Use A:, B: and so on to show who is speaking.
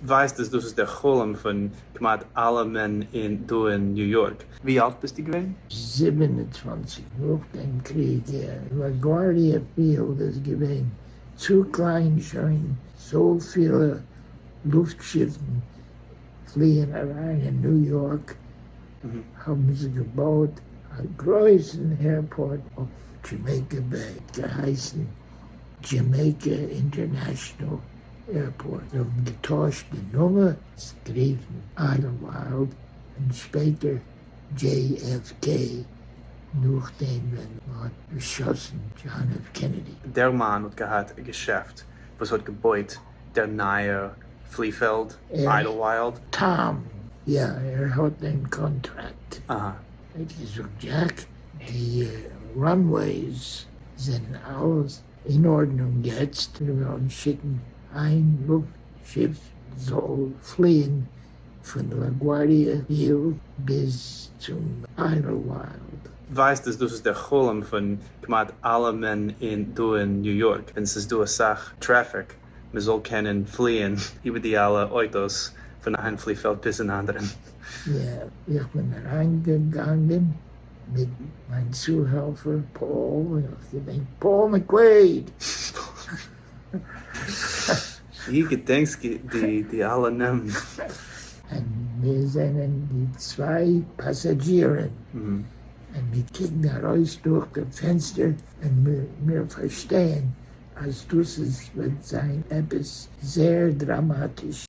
A: ווייסט אז דאס איז דער חלום פון כמעט אלעמען אין דא אין ניו יארק. ווי אלט ביסטו געווען?
B: 27 נאך דעם קריג. LaGuardia Field איז געווען צו קליין שוין זויפילע לופטשיפן פליען אריין אין ניו יארק האבן זיי געבויט א גרויסן airport אויף Jamaica Bay געהייסן Jamaica International Airport. זיי האבן געטוישט די נאמען עס גערופן Idlewild און שפעטער JFK נאכדעם ווען מען האט געשאסן דזשאן עף קענעדי.
A: דער מאן האט געהאט א געשעפט וואס האט געבויט דער נייער פליפעלד Idlewild.
B: טאם, יא, ער האט דעם קאנטראקט. ער האט געזאגט דזשעק, די runways זענען אלעס אין ארדנונג יעצט, מיר וועלן שיקן איין לופט שיף זאל פליען פון LaGuardia Field ביז צום Idlewild.
A: ווייסט אז דאס איז דער חלום פון כמעט אלעמען אין דא אין ניו יארק, ווען ס'איז דא אסאך טרעפיק, מען זאל קענען פליען איבער די אלע אויטאס פון איין פליפעלד ביז אין אנדערן.
B: יא, איך בין אריינגעגאנגען מיט מיין צוהעלפער פאול, איך געדענק פאול McQuaid!
A: ווי געדענקסט די אלע נעמען?
B: און מיר זענען די צוויי פאסאדזשירן, און מיר קוקן ארויס דורך דעם פענסטער און מיר פארשטייען אז דאס איז וועט זיין עפעס זייער דראמאטיש.